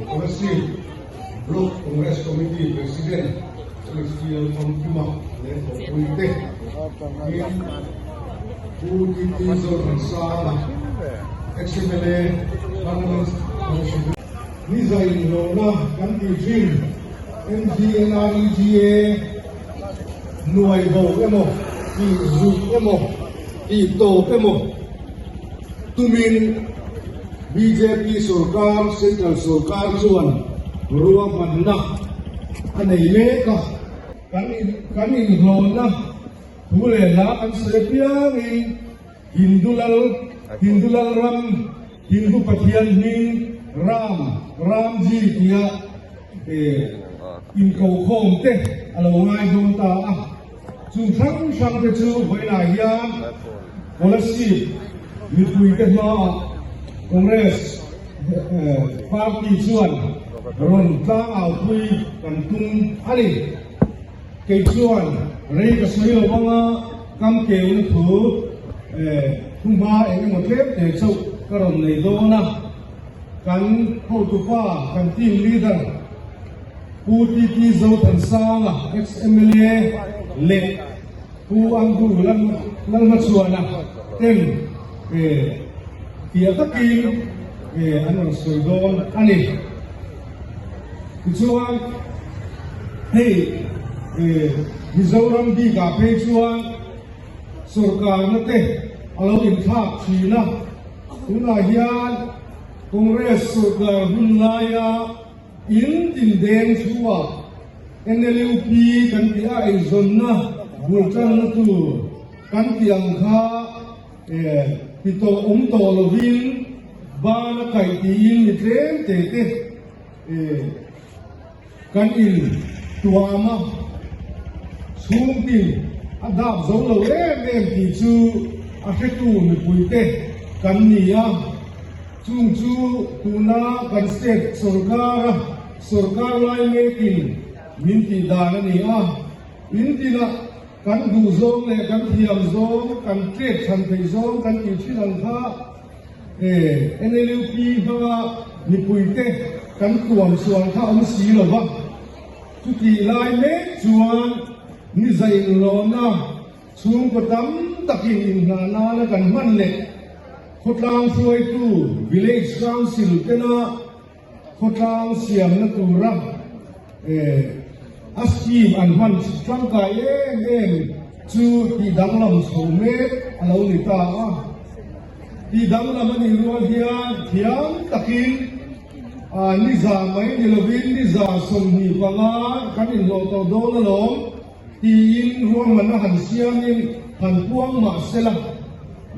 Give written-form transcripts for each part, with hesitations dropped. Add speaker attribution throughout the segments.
Speaker 1: Kolasib Block Congress Committee President HT Lalfamkima leh thawhpuite tin Pu TT Zothansanga, ex-MLA, Parliament Ni zain lohna kan tih thin MGNREGA nuai bo emaw, tih zuk emaw, tih tawp emaw tumin bjp sorkar, Central sorkar chuan ruahmanna a nei mek a. Kan inhlawhna thu leh hla kan sawi apiangin Hindu lal, Hindu lal ram, Hindu Pathian hming Ram, Ramji tia inkokhawm te a lo ngai dawn ta a. Chu hrang hrang te chu vawiinah hian Kolasib mipuite hmaah Congress party chuan rawn tlangau-pui kan tum a ni. Kei chuan rei ka sawi lo vang a, kam keuna thu thu hma eng emaw tlem te chauh ka rawn nei dawn a. Kan hotupa, kan team leader Pu TT Zothansanga, ex-MLA leh Pu Andrew Lalhmachhuana ten fiah takin an rawn sawi dawn a ni. Tichuan, hei Mizoram bikah phei chuan sorkarna te a lo inthlak thin a, tunah hian Congress sorkar hun laia in tin deng chhuah NLUP kan tih a eizawnna bul tanna tur kan tih ang kha ti tawh awm tawh lovin ban a kaih tiin mi tlem te te Kan in tuam a, chhungtin a dap zo lo em em tih chu a hretu mipuite kan ni a, chung chu tuna kan state sorkara sorkar lai mekin min tih dan a ni a, in tinah kan duh zawng leh kan thiam zawng, kan tlek chhan theih zawng kan tih thin ang kha. NLUP hmanga mipuite kan tuam sual kha awm si lo va, chutih lai mek chuan ni zainlawna chhungkaw tam takin inhna nana kan hman leh khawtlang hruaitu Village Council tena Khawtlang siamna tura a scheme an hman tangkai em em chu tih danglam chho mek a lo ni ta a. Tih danglam a nih rual hian thiam takin ni za mai ni lovin ni za 25 kan inhlawh tawh dawn alawm tiin ruahmanna han siamin han puang mah sela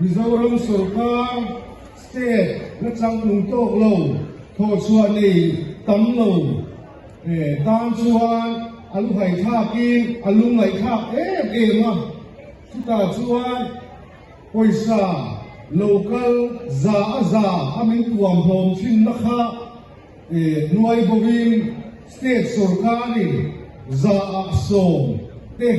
Speaker 1: Mizoram sorkar State la changtlung tawk lo, thawhchhuah nei tam lo tan chuan a lu haithlakin a lungngaihthlak em em a, chutah chuan pawisa lo kal za a za a min tuam hlawm thinna kha Hnuai bawkin state sorkarin 100% te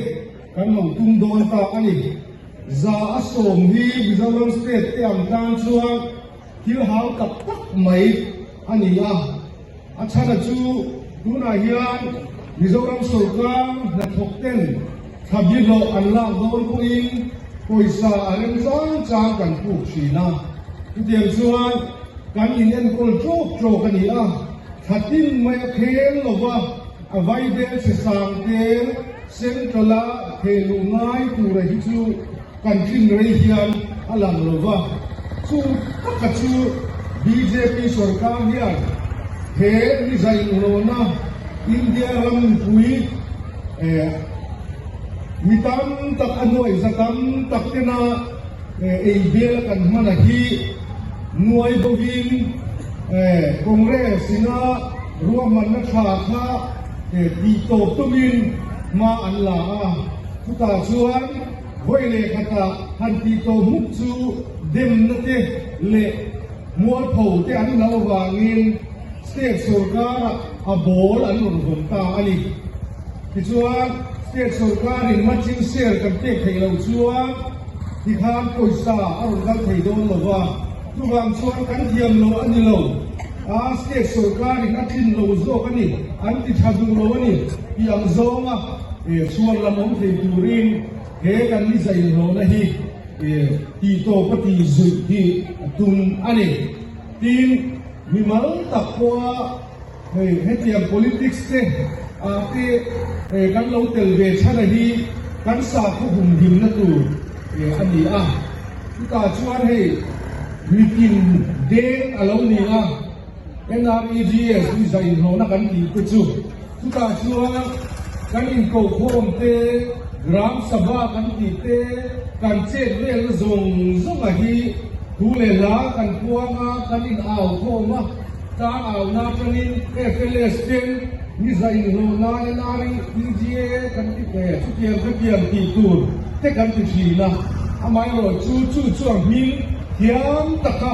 Speaker 1: kan lo tum dawn ta a ni. 100% hi Mizoram state te ang tan chuan thil hau tak tak mai a ni a. A chhana chu tunah hian Mizoram sorkar hnathawk ten thla bihlawh an lak dawn pawhin pawisa a rem chang chang kan puk thin a. Chutiang chuan kan in enkawl ṭawk ṭawk a ni a, thla tin mai a khel lo va, a vaibel chhe sang tel Central-a theh luh ngai tura hi chu kan tlin rei hian a lang lo va. Chu taka chu bjp sorkar hian he ni zainhlawhna India ram mipui mi tam tak a nuaih za tam tak tena Ei bel kan hman a hi nuai bawkin Congress ina ruahmanna tha kha tih tawp tumin hma an la a, chutah chuan vawi leh khatah han tih tawp hmuk chu demna te leh mualpho te an hlauh avangin State sorkarah a ball an rawn vawn ta a ni. Tichuan, State sorkarin matching share kan pek theih loh chuan tikhan pawisa a rawn kal thei dawn lo va, chuvang chuan kan thiam lo a ni lo. A state sorkarin a tlin lo zawk a ni, an ti tha duh lo a ni tih ang zawnga chhuan lam awm thei turin he kan ni zainhlawhna hi tihtawp a tih zuih hi a tum a ni. Tin, mimal tak pawha hei hetiang politics te ah te kan lo tel ve chhana hi kan sakhaw humhimna tur a ni a. Chutah chuan hei mitin deng a lo ni a, NREGS hi zainhlawhna kan tih te chu. Chutah chuan kan inkohkhawm te, Gram Sabha kan tih te, kan chet velna zawng zawnga hi thu leh hla kan puang a, kan in au khawm a, tlang auna atangin FLS ten ni zainhlawh nan NREGA kan ti ve, chutiang khatiang tih tur te kan ti thin a, amaherawh chu chu chu a hming thiam taka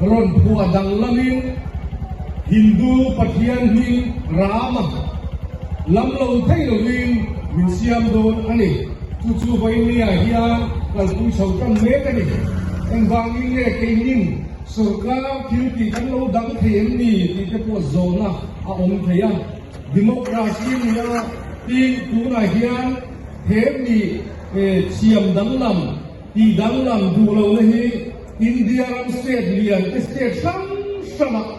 Speaker 1: rawn phuah danglamin, Hindu Pathian hming Rama lam lo thei lovin min siam dawn a ni. Chu chu vawinia hian kalpui chho tan mek a ni. Engvangin nge keinin sorkar thil tih kan lo dang thei em ni tih te pawh zawhna a awm thei a. Democracy a ni a, tin tunah hian he mi thiam danglam tih danglam duh lohna hi India ram state lian te state hrang hrangah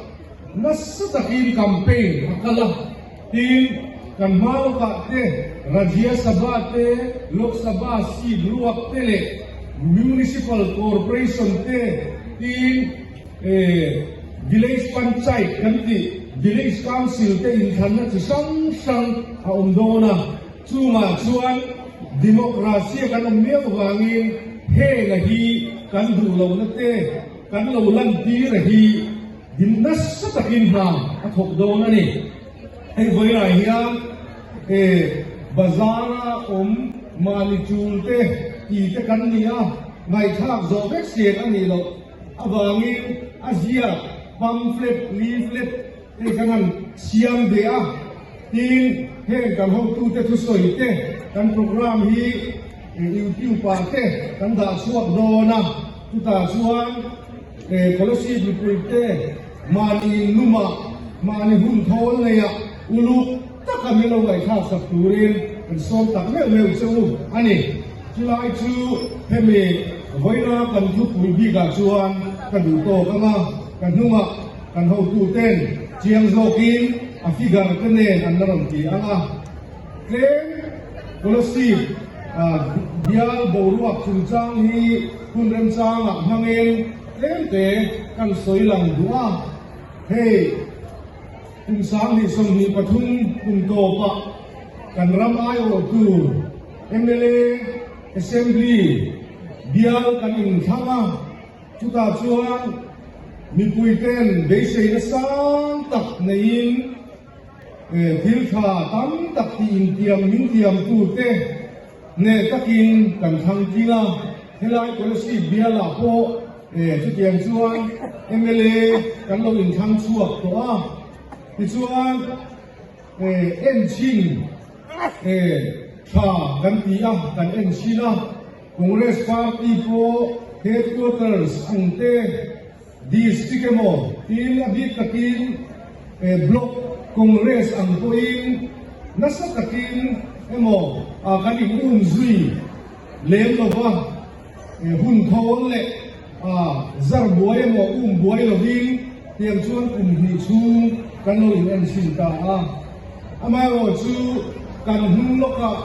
Speaker 1: nasa takin campaign a kal a, tin kan hma lawkah te Rajya Sabha te, Lok Sabha seat ruak te leh Municipal Corporation te tin Village Panchayat kan tih Village Council te inthlanna chi hrang hrang a awm dawn a. Chungah chuan democracy a kan awm miau avangin heng a hi kan duh lohna te kan lo lantir a hi dim nasa takin hna a thawk dawn a ni. Hei vawilah hian e bazar-a awm mahni tul te ti te kan ni a, ngaihthlak zawh vek sian a nih loh avangin a ziak pamphlet, leaflet, Hei kan han siam ve a, tin heng kan hotute thusawi te kan program hi YouTube ah te kan dah chhuak dawn a, chutah chuan Kolasib mipui te mahni in lumah mahni hun thawl neihah uluk taka min lo ngaihthlak sak turin kan sawm tak meuh meuh che u a ni. Chulai chu hemi vawiina kan thupui bikah chuan ka duh tawk ang a, ka hnungah Kan hotuten chiang zawkin a figure te nen an la rawn ti ang a, tlem Kolasib bial boruak chungchang hi hun remchangah hmangin tlemte kan sawi lang duh a, hei kum 2023 kum tawpah kan ram aiawhtu mla Assembly bial kan inthlang a. Chutah chuan mipuiten beiseina sang tak neiin thil tha tam tak tih intiam min tiamtute hneh takin kan thlang tling a. Helai Kolasib bialah pawh chutiang chuan mla kan lo inthlang chhuak tawh a. Tichuan enchhin tha kan ti a, kan enchhin a. Congress Party pawh Headquarters ang te, District emaw tin a bik takin Block Congress ang pawhin nasa takin emaw kan in um zui lem lova hun thawl leh zar buai emaw um buai lovin tiang chuan kum hnih chhung kan lo in en chhin ta a. Amaherawh chu kan hnung lawkah,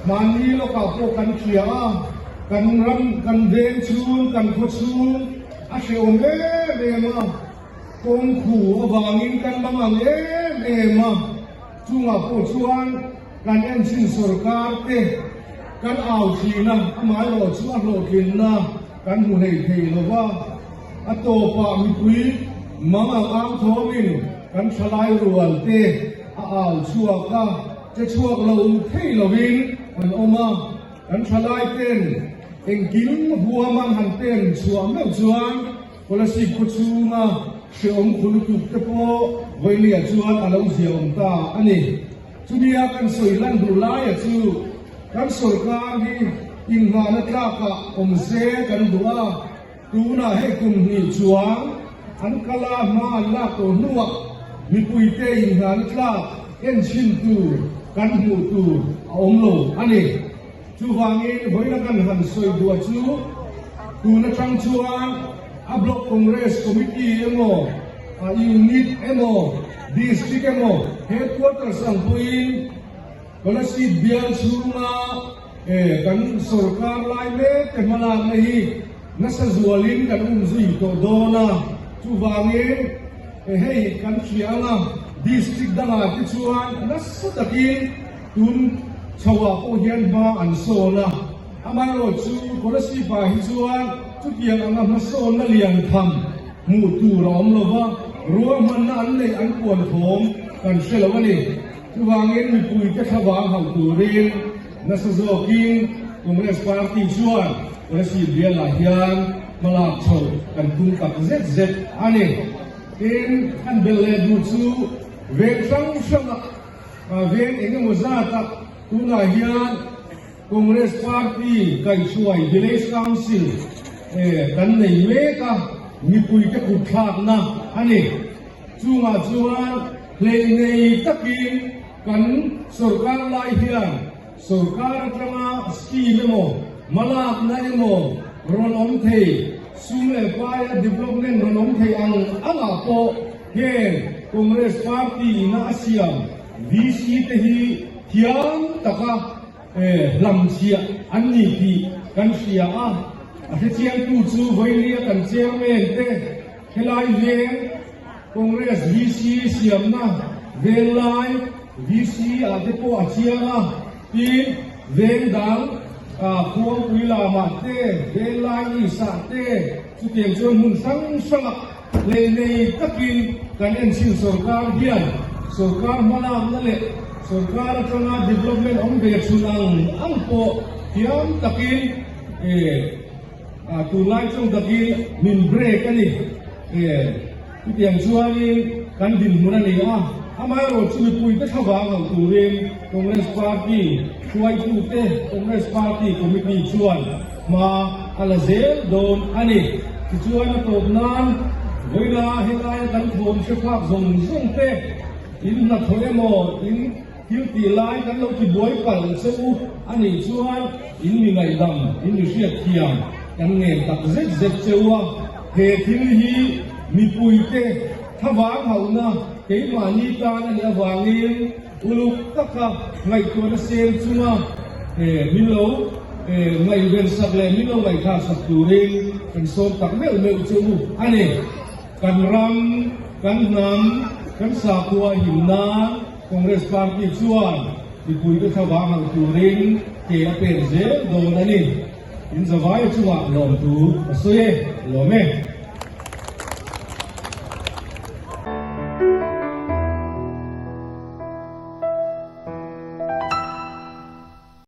Speaker 1: mahni lawkah pawh kan hria a, kan ram, kan veng chhung, kan khaw chhung a hrehawm em em a, kawng khu avangin kan mang ang em em a, chungah pawh chuan kan enchhin sorkar te kan au thin a, amaherawh chu a hlawhtlinna kan hmu hlei thei lo va. A tawpah mipui mang ang ang thawmin kan thalai rual te a au chhuak a, che chhuak lo thei lovin an awm a. Kan thalai ten engkim huam an han pen chhuah meuh chuan Kolasib khaw chhunga hrehawm khu lutuk te pawh vawinia chuan a lo ziaawm ta a ni. Chumia kan sawi lan duh laia chu kan sorkar hi inngahna tlakah awm se kan duh a. Tunah hei kum hnih chuang an kal a, hma an lak tawh hnuah mipuite inhlan tlak en chhin tur kan hmuh tur a awm lo a ni. Chuvangin vawiina kan han sawi duah chu tun atang chuan a Block Congress Committee emaw, a Unit emaw, District emaw, Headquarters ang pawhin Kolasib bial chhunga kan sorkar lai mek te hmalakna hi nasa zualin kan um zui tawh dawn a, chuvangin hei kan hria ang a, District dangah te chuan nasa takin tun chhoah pawh hian hma an sawn a, amaherawhchu Kolasib-ah hi chuan chutiang anga hmasawnna lian tham hmuh tur a awm lova, ruahmanna an neih an puan thawm kan hre lo a ni. Chuvangin mipuite thlavang hauh turin nasa zawkin Congress Party chuan Kolasib bialah hian hmalak chho kan tum tak zet zet a ni. Tin, kan belh leh duh chu veng hrang hrangah veng eng emaw zatah tunah hian Congress Party kaihhruai Village Council kan nei mek a, mipuite kutthlakna a ni. Chungah chuan hleih nei takin kan sorkar lai hian sorkar atanga scheme emaw, hmalakna emaw rawn awm thei, sum leh paia development rawn awm thei ang angah pawh heng Congress party ina a siam VC te hi thiam taka hlamchhiah an ni tih kan hria a. A hrechiangtu chu Vawilia kan chairman te Helai veng Congress VC siamna venglai VC ah te pawh a chiang a, tin veng dang Khuangpui lamah te, venglai East ah te chutiang chuan hmun hrang hrangah hlei nei takin kan enchhin sorkar hian sorkar hmalakna leh sorkar atanga development awm ve chhun ang ang pawh thiam takin Tunlai chung takin min break a ni. Chutiang chuanin kan dinhmun a ni a, amaherawhchu mipuite thlavang hauh turin Congress Party hruaitute, Congress Party Committee chuan hma a la zel dawn a ni. Tichuan a tawp nan vawiina helaia kan thawm hre phak zawng zawng te, in hnathawh emaw, in Thil tih lai kan lo ti buai palh che u a nih chuan in mi ngaihdam, in mi hriatthiam kan ngen tak zet zet che u a. He thil hi mipuite thlavang hauhna keimahni tan a nih avangin uluk taka ngaihtuahna seng chunga min lo ngaihven sak leh min lo ngaihthlak sak turin kan sawm tak meuh meuh che u a ni. Kan ram, kan hnam, kan sakhua him nan Congress Party chuan mipuite thlavang hauh turin ke a pek zel dawn a ni. In zavaia chungah lawmtu a sawi e, lawm e.